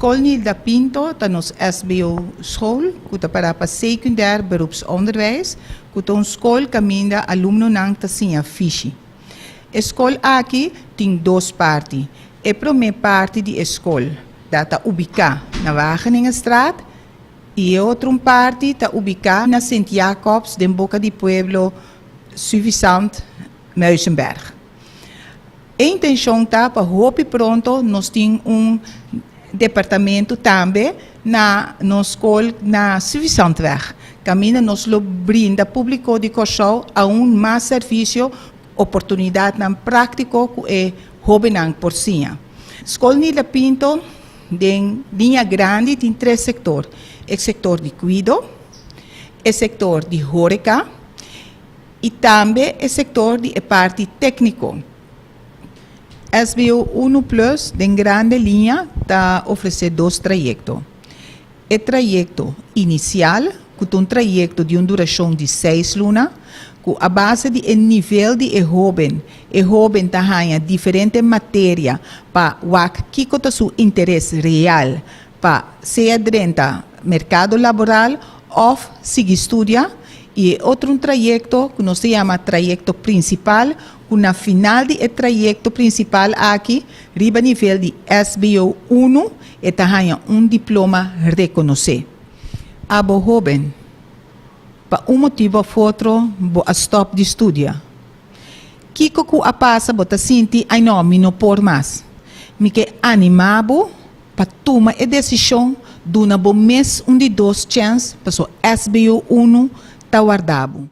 Skol Nilda Pinto ta nos SBO school, ku ta para pa Secundair Beroepsonderwijs, ku ta un skol kaminda alumnonan ta siña fishi. E skol aki tin dos parti. E promé parti di e skol ta ubiká na Wageningenstraat i e otro parti ta ubiká na Sint Jacobs den boka di pueblo Suffisant Muizenberg. E intenshon ta pa hopi pronto nos tin un departamento tambe na nos skol na Suffisantweg. Kaminda nos lo brinda públiko di Kòrsou aún mas servisio, oportunidatnan práktiko ku e hóbennan por siña. Skol Nilda Pinto den liña grandi tin tres sektor, e sektor di kuido, e sektor di hóreka i tambe e sektor di e parti tékniko. SBO 1 Plus den grande liña ta ofresé dos trayekto. E trayekto inisial, ku ta un trayekto di un durashon di seis luna, ku a base di e nivel di e hóben, e hóben ta haña diferente materia pa wak kiko ta su interes real pa sea drenta merkado laboral òf sigui studia, i e otro un trayekto ku nos ta yama trayekto prinsipal, ku na final di e trayekto prinsipal aki, riba nivel di SBO unu, e ta haña un diploma rekonosé. Abo hóben, pa un motibu òf otro bo a stòp di studia. Kiko ku a pasa bo ta sinti, Ai no, mi no por mas. Mi ke animá bo pa tuma e desishon duna bo mes un di dos chèns paso SBO unu ta warda bo.